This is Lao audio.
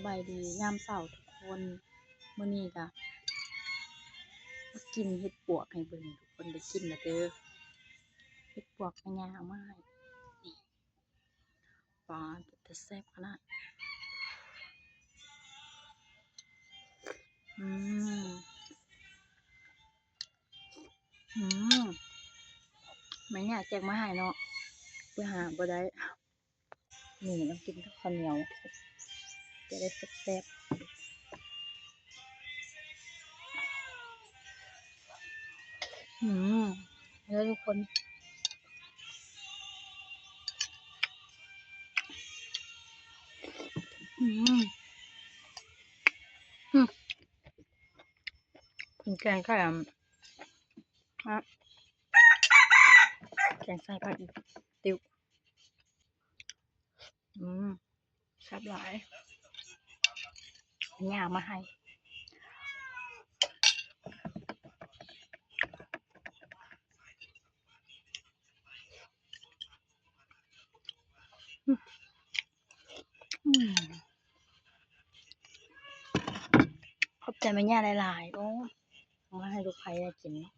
ບາຍດີຍາມເຊົ້າທຸກຄົນ. ມື້ນີ້ກະມາກິນເຫັດປວກໃຫ້ເບິ່ງ ທຸກຄົນໄດ້ກິນແລ້ວເດີ. ເຫັດປວກແມ່ຍ່າເອົາມາໃຫ້. ນີ້ ປາ ເປັນຕາແຊບຂະໜາດ. ອືມ ອືມ ແມ່ຍ່າແກງມາໃຫ້ເນາະ ໄປຫາບໍ່ໄດ້. ນີ້ ຕ້ອງກິນກັບເຂົ້າໜຽວ ຈະໄດ້ແຊບໆ. ອືມ ເດີທຸກຄົນ. ອືມ ອືມ ກິນແກງໄຂ່ ອະ ແກງໃສ່ຜັກອີ່ຕິ້ວ. ອືມ ແຊບຫຼາຍ ຍ່າເອົາມາໃຫ້. ອືມ ຂອບໃຈແມ່ຍ່າຫຼາຍໆ. ໂອ້ ເອົາມາໃຫ້ລູກໃພ້ໄດ້ກິນເນາະ.